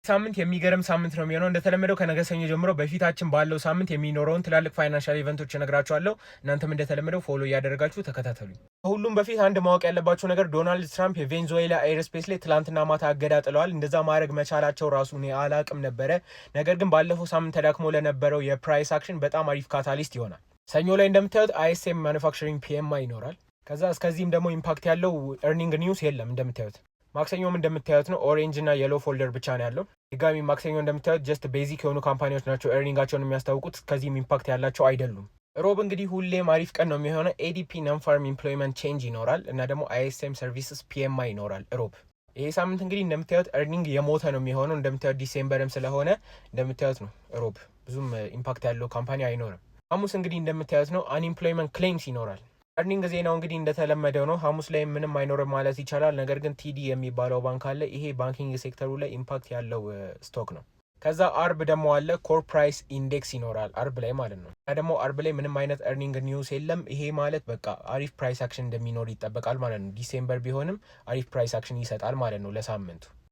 ሳምንት የሚገርም ሳምንት ነው የሚሆነው። እንደተለመደው ከነገ ሰኞ ጀምሮ በፊታችን ባለው ሳምንት የሚኖረውን ትላልቅ financial event ኦች እነግራችኋለሁ። እናንተም እንደተለመደው follow እያደረጋችሁ ተከታተሉኝ። ከሁሉም በፊት አንድ ማወቅ ያለባችሁ ነገር ዶናልድ ትራምፕ የቬንዙዌላ airspace ላይ ትላንትና ማታ እገዳ ጥለዋል። እንደዛ ማድረግ መቻላቸው ራሱ እኔ አላቅም ነበረ። ነገር ግን ባለፈው ሳምንት ተዳክሞ ለነበረው የ price action በጣም አሪፍ catalyst ይሆናል። ሰኞ ላይ እንደምታዩት ISM manufacturing PMI ይኖራል። ከዛ እስከዚህም ደግሞ impact ያለው earning news የለም እንደምታዩት። ማክሰኞም እንደምታዩት ነው። Orange እና yellow folder ብቻ ነው ያለው። ድጋሚ ማክሰኞ እንደምታዩት just basic የሆኑ company ዎች ናቸው earning ኣቸውን የሚያስታውቁት፣ ከዚህም impact ያላቸው አይደሉም። ሮብ እንግዲህ ሁሌም አሪፍ ቀን ነው የሚሆነው። ADP non-farm employment change ይኖራል እና ደግሞ ISM services PMI ይኖራል ሮብ። ይሄ ሳምንት እንግዲህ እንደምታዩት earning የሞተ ነው የሚሆነው። እንደምታዩት December ም ስለሆነ እንደምታዩት ነው፣ ሮብ ብዙም impact ያለው company አይኖርም። ሐሙስ እንግዲህ እንደምታዩት ነው፣ unemployment claims ይኖራል። Earning ዜናው እንግዲህ እንደተለመደው ነው። ሐሙስ ላይ ምንም አይኖርም ማለት ይቻላል። ነገር ግን TD የሚባለው ባንክ አለ። ይሄ banking sector ኡ ላይ impact ያለው stock ነው። ከዛ አርብ ደግሞ አለ፣ core price index ይኖራል አርብ ላይ ማለት ነው። እና ደግሞ አርብ ላይ ምንም አይነት earning news የለም። ይሄ ማለት በቃ አሪፍ price action እንደሚኖር ይጠበቃል ማለት ነው። December ቢሆንም አሪፍ price action ይሰጣል ማለት ነው ለሳምንቱ።